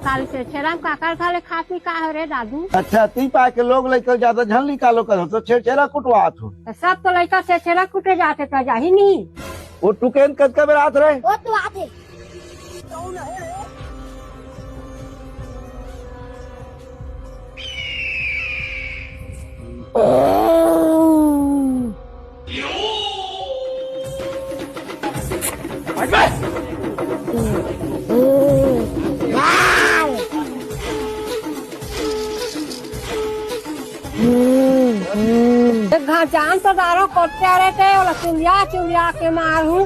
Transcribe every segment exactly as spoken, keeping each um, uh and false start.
काल छेरछेरा म काकर घर ले खा पी का हो रे दादू? अच्छा, ती पाय के लोग लइका ज्यादा झन निकालो कर, तो छेरछेरा कुटवात हो। तो सब तो लइका छेरछेरा कुटे जाथे, तो जाही नहीं। वो टुकेन कतका बेर आत रहे? वो तो आथे। एक घाचान तो दारो कोट्या रहते, ओला चुलिया चुलिया के मारू।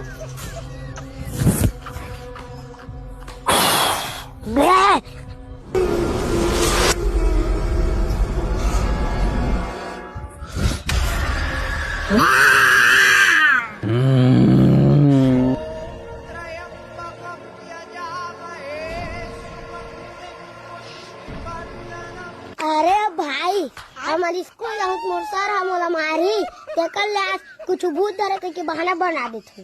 अरे भाई, हमर स्कूल जाहूं त मोर सर ह मोला मारही, तेकर ले आज कुछ भूत धरे कहिके बहाना बना देथे।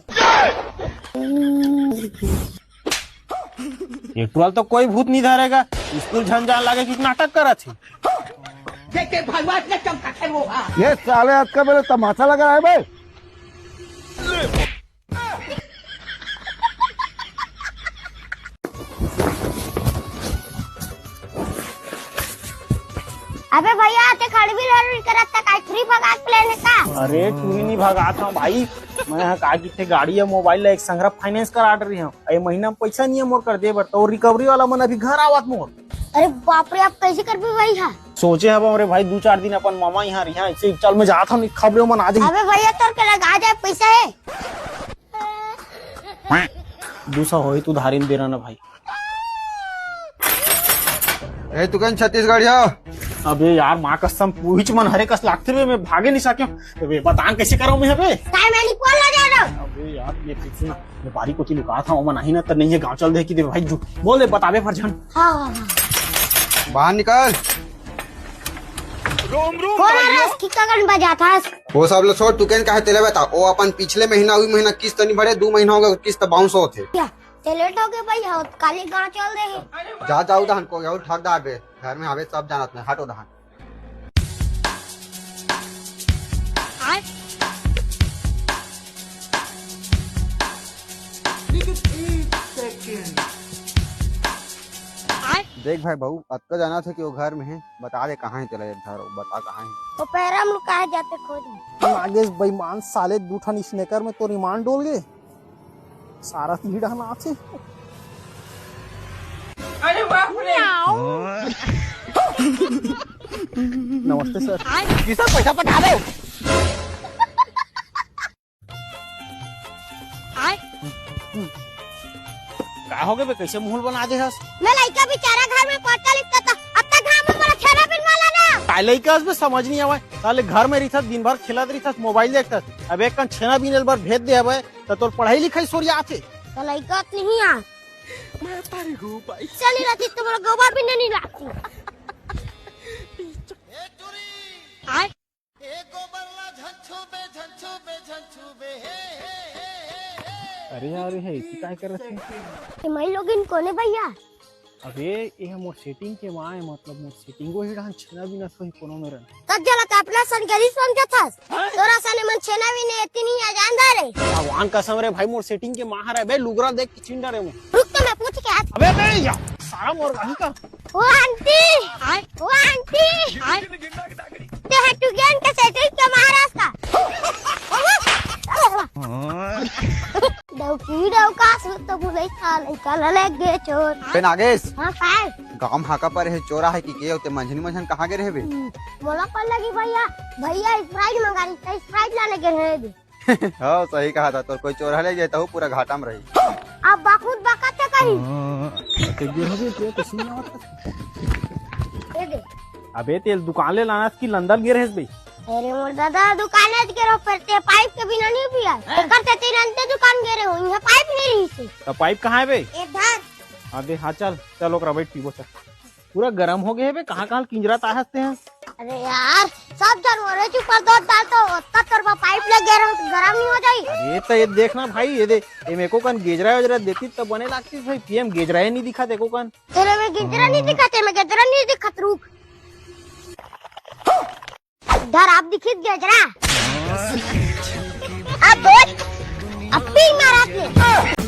ये टोल तो कोई भूत नहीं धरेगा, स्कूल झन जान लागे कि नाटक करत हे। देख के भगवान ने चमका के वो, हाँ। ये साले आज का मेरे तमाशा लगा है बे। अबे भैया, ते खड़बिल हड़बिल करत त काय छुरी भगात plan हे का? अरे, छुरी नहीं भगात हूँ भाई, मैं यहाँ का किथे गाड़ी या मोबाइल ला एक संघरा finance करा डरे हूँ। ए महीना में पैसा नहीं है मोर कर दे बर, तो recovery वाला मन अभी घर आवत मोर। अरे बाप रे, अब कैसे करबे भाई हा? सोचे हब रे भाई, दू चार दिन अपन मामा यहाँ रिहा, ऐसे चल मैं जात हूँ, नहीं खबरे मन आ जाही। अबे भैया, तोर के लगा जाए पैसा है? दू सौ होई, तू धारिन देना ना भाई। ए, तू कौन छत्तीसगढ़िया? अबे यार, माँ कसम, पूछ मन हरे कस लागथे बे, मैं भागे नहीं सके। अबे बता, कैसे करूँ मैं अबे? काय मैंने कौन लगा दो? अबे यार, ये देख ना, ये बारी कोती लुका था, वो मन आही ना, त नहीं है, गाँव चल दे कि दे भाई, जू-, बोल दे, बताबे फरझन। हाँ, हाँ, हाँ। बाहर निकल। कौन आ रहा है? किसका गन बजा था? वो सब लो छोड़, तू कौन काहे तेले बता, वो अपन पिछले महीना, उही महीना किस्त नहीं भरे, दू महीना हो गया, किस्त bounce होत हे। क्या? ते लेट हो गए भाई, हाँ, काली गाँव चल रहे हैं। जा, जाओ दहन को, जाओ ठग दार बे, घर में हवे सब जानत में, हटो दहन। देख भाई बहू, अतका जाना था कि वो घर में है, बता दे कहाँ है, चला जा, बता कहाँ है। वो पैरा में लुका है, जाते खोज। नागेश बेईमान साले, दू ठन स्नेकर में तोर ईमान डोल गए। सारा कीड़ा नाचे। अरे बाप रे। नमस्ते सर। किसका पैसा पटा रहे हो? का हो गए बे, कैसे मुंह बना दे हस? मैं लइका बेचारा घर में पढ़ता लिखता था, अब तक घाम में मोला छेना बिनवा लाना। काय लइका हस बे, समझ नहीं आवे। साले घर में रहिथस, दिन भर खेलत रहिथस, मोबाइल देखथस, अब एक कन छेना बिने बर भेज दे हबे, त तोर पढ़ाई लिखाई सोरिया आथे। त लइका त नहीं आ। मैं तारी हूँ भाई। चली रहती तुम्हारा गोबर भी नहीं लाती। आय। अरे यार, ये इसी काय करत हे? ये माई लोगिन कोने भैया? अबे, ये मोर सेटिंग के माँ है, मतलब मोर सेटिंगो ही डांस छेना बिना सोई कोनो मेरन। तब जला त अपना सन गरीब समझत हस। हाँ? तोरा सने मन छेना बिने एती नहीं आ जान दा रे। भगवान कसम रे भाई, मोर सेटिंग के माँ हरे बे, लुगरा देख के छीन डरे मुँह। रुक तो मैं पूछ के आत। अबे बे, या सारा मोर वही का। ओ आंटी, ओ आंटी, ते है टुगेन के सेटिंग के महाराज का। डौकी डौका सुत तो बुलई खा लइका ला ले गे चोर। बे नागेश। हाँ, काय? गांव में हाका पर है, चोरा है कि के होते मंझनी मंझन कहाँ गे रहे बे? हम्म, मोला कौन लगी भैया? भैया Sprite मंगा रही, तो Sprite लाने गे रहे बे। हाँ, सही कहा था, तोर कोई चोरा ले जाए तो पूरा घाटा में रही। अब बहुत बकत है कहीं। हाँ, तो गिर हो गई, तो सुन ना होता। ये दे। अबे तेल दुकान ले लाना कि लंदन गे रहेस बे? अरे मोर दादा, दुकान ले गे रहो, पर ते पाइप के बिना नहीं पिया। हाँ? एकर ते तीन अंते दुकान गे रहो, यहाँ पाइप नहीं रही थी। तो पाइप कहाँ है बे? इधर। अबे हाँ, चल, चल ओकरा बैठ पीबो, चल। पूरा गरम हो गए बे, कहाँ कहाँ किंजरा ताहस ते हैं? अरे यार, सब जानवर है ऊपर दौड़ डाल तो ओतना तोर पाइप ले गे रहूं तो गरम नहीं हो जाई? अरे तो ये देखना भाई, ये दे, ये मेरे को कन गेजरा वेजरा देती तब बने लागती भाई, पीएम गेजरा ही नहीं दिखा देखो कन। तेरे में गेजरा नहीं दिखा, तेरे में गेजरा नहीं दिखा, रुक। इधर आप दिखित गेजरा। अब बोल, अब पी मारा आपने।